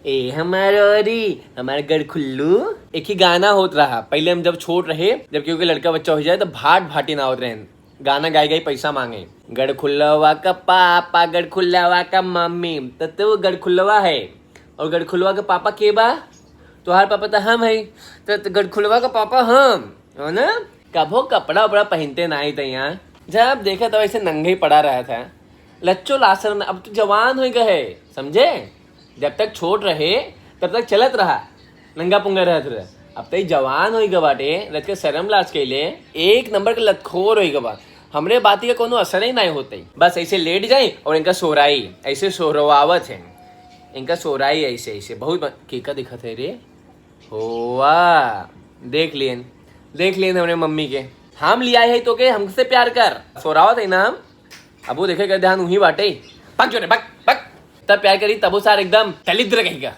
ए हमार हमारे गढ़ खुल्लू। एक ही गाना होत रहा पहले, हम जब छोट रहे, जब क्योंकि लड़का बच्चा हो जाए तो भाट भाटी ना होत रहे, गाना गाई गाई पैसा मांगे। गढ़खुल्लवा का पापा, गढ़खुल्लवा का मम्मी, तो तू गढ़खुल्लवा है और गढ़खुल्लवा का पापा के बा? तुहार पापा तो हम है, तो गढ़खुल्लवा का पापा हम हो ना। कभो कपड़ा उपड़ा पहनते ना ही यहाँ, जब देखा तब ऐसे नंगे ही पड़ा रहा था। लच्चो लासर, अब तो जवान हो गए, समझे? जब तक छोट रहे तब तक चलत रहा, नंगा पुंगा रहत रहे। अब तो जवान हो गए बाटे, लच के शर्म लाज के ले एक नंबर के लतखोर हो गए बा। हमरे बाती का कोनो असर ही नहीं होते, बस ऐसे लेट जाए और इनका सोराई ऐसे सोरवावत है, इनका सोराई ऐसे ऐसे बहुत केका दिखत है रे। होवा देख लियन, देख लियन हमरे मम्मी के। हम लिया है तो के हमसे प्यार कर, सोरावत है ना हम। अब वो देखे कर ध्यान वही बाटे, पक जो रे पक पक, तब प्यार करी तबो सार एकदम दलिद्र कहेगा।